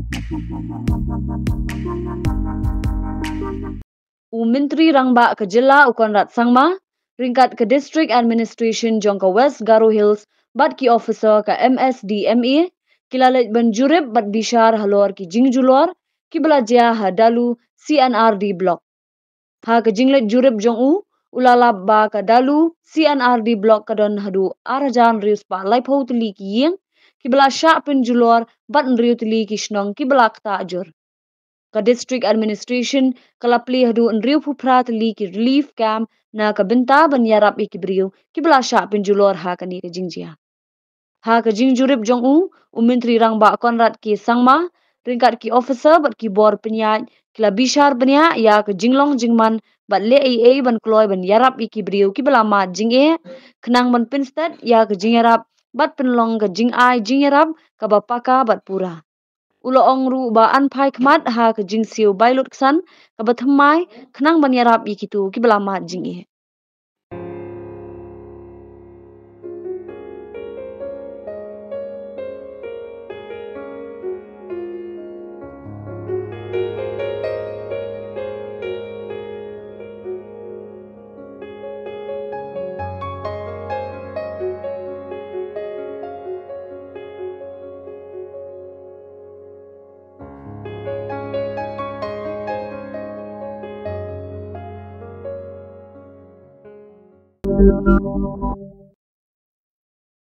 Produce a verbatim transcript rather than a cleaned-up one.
U Myntri Rangbah ka jylla u Conrad Sangma, ryngkat ka District Administration jong ka West Garo Hills bad ki officer ka M S D M A, ki la leit ban jurip bad bishar halor ki jingjulor kiba la jia ha Dalu C and R D Block. Ha ka jingleit jurip jong u, u la lap ba ka Dalu C and R D Block ka don haduh ar hajar hynriew spah laiphew tylli ki ïing kiba la shah pynjulor bad hynriew tylli ki shnong kiba la ktah jur. Ka District Administration ka la plie haduh hynriewphew phra tylli ki relief camp na ka bynta ban ïarap ïa ki briew kiba la shah pynjulor ha kane ka jingjia. Ha ka jingjurip jong u, u Myntri Rangbah Conrad K Sangma, ryngkat ki officer bad ki bor pynïaid, ki la bishar bniah ïa ka jinglong jingman bad leh ei ei ban kloi ban ïarap ïa ki briew kiba la mad jingeh, khnang ban pynstet ïa ka jingïarap bad pynlong ka jingai jingïarap kaba paka bad pura. U la ong ruh ba yn phai khmat ha ka jingsiew bai lut ksan kaba thymmai khnang ban ïarap ïa kito kiba la mad jingeh.